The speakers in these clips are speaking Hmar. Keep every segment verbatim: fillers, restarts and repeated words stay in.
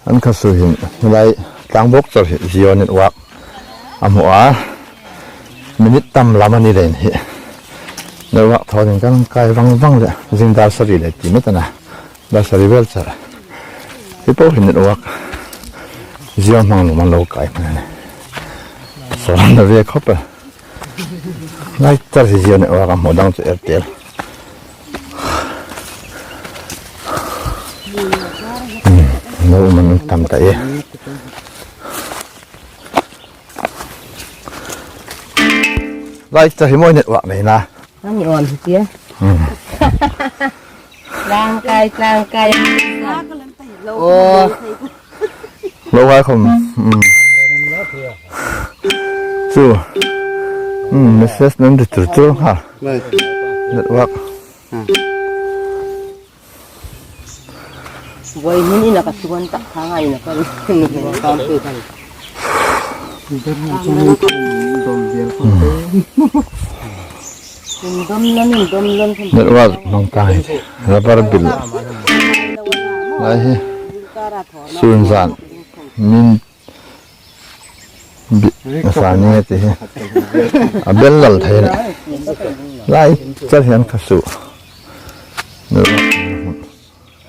An kha su hin, lai tlang bawk char hi, Jio network a hmu a. Minute tam lam a ni leiin hi. Network thaw ding kan kai vang vang le, zing dar sari le ti mi ta na. Dar sari vel char. Hi po hi network. Jio hmang nuom an lo kai hman a nih. Saw lam a ve khawp el. Lai char hi Jio network a, hmu dang chu Airtel. Hmm, lo um an tam ta e. Lai char hi mawi network nei na. An ni awm hi tia. Hmm. Tlang kai, tlang kai. Aw. Lo hai khom. Hmm. Chu. Hmm, message nan di tur tur ha. Network. Voi hmun ina ka chuan tak thang a ina ka. Dom vel kan. Dom vel kan. Dom vel kan. Network hmang ta hi. Rubber bil. Lai hi. Sun zan. Min bi, a sa ni ti hi. A bel lal thei na. Lai char hian kha su.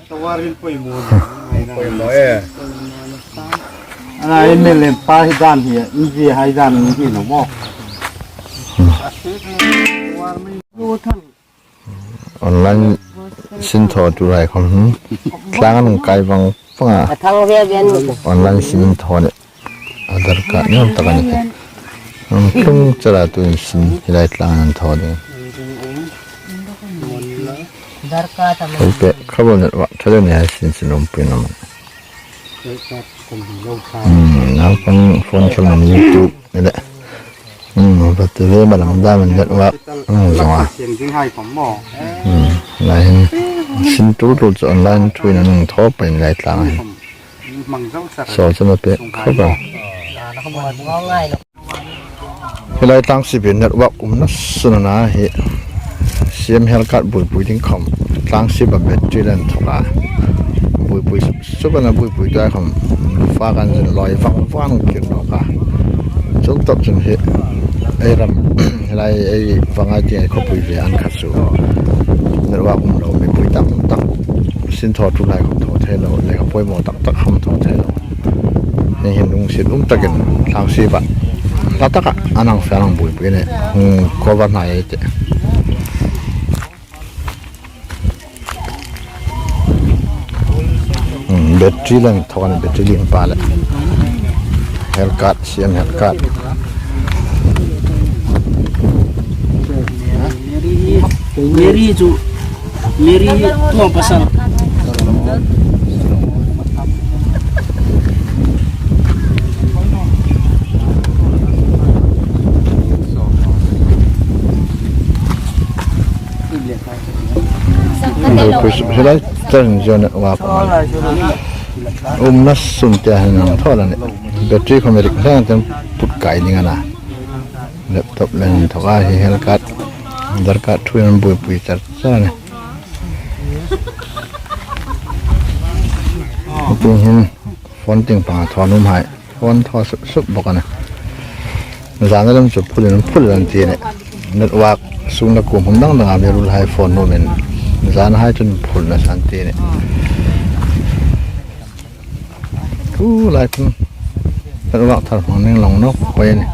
Tawarin poimaw. Poimaw e. Ana M L A pa hi dan hi, inji hai dan hi no mo. Online sin thaw tu lai khom, hmm. Tlang an kai vang vang a. A thang ve ve an. Online sin thaw ni. A darkar ni awm tak a ni. An tlung chara tu in sin hi lai tlang an thaw ding. Darkar ta. Hei pe, kha bo network tha deuh ni hai sin sin um pui na man. Hmm, naupang phone khel nam YouTube ni le. Hmm, va ti ve ma lam dam an network. Hmm, zo a. Hmm, lai hin. Sin tu tu chu online thu in an thaw pa in lai tlang hin. Saw chu na pe khawp a. Hi lai tlang sip hi network um nasa naw a ni hi. Siam hel kat buoipui ding khom. Tlang sip a battery lan thawk a. Buoipui sup sup a na buoipui tu a khom. Fa kan zin loi vang vang kir nawk a. Chung top chun hi. Ei ram. Hi lai ei vang a ti ei khawpui ve an kha su. Network um lo mipui tam tak. Sin thaw tu lai khom thaw thei lo. Lekha poimaw tak tak khom thaw thei lo. Hei hin lungsit um takin tlang sip a. Hla taka an hang fel ang buoipui ni. Hung cover hnai ei tih. Hmm, battery lan thawk a ni, battery lien pa le. Hel kat, siam hel kat. Mary hi, Mary hi chu, Mary hi tua pasal. Helai char Jio network um nasa ti a hin ang thaw la ni. Battery khom rik hleng ten put kai ding a na. Laptop leng thawk a hi hel kat. Darkar thu in buoipui char char a ni. Ti hin phone ting panga thaw nuom hai. Phone thaw sup sup bawk a ni. Zana lam chu phul in phul an ti ni. Network sung na kum hmun dang dang a mi ruol hai phone nuom in. Zana hai chun phul nasa an ti ni. Khu lai khun. Kan vak thar hmang ning long nawk poi a ni.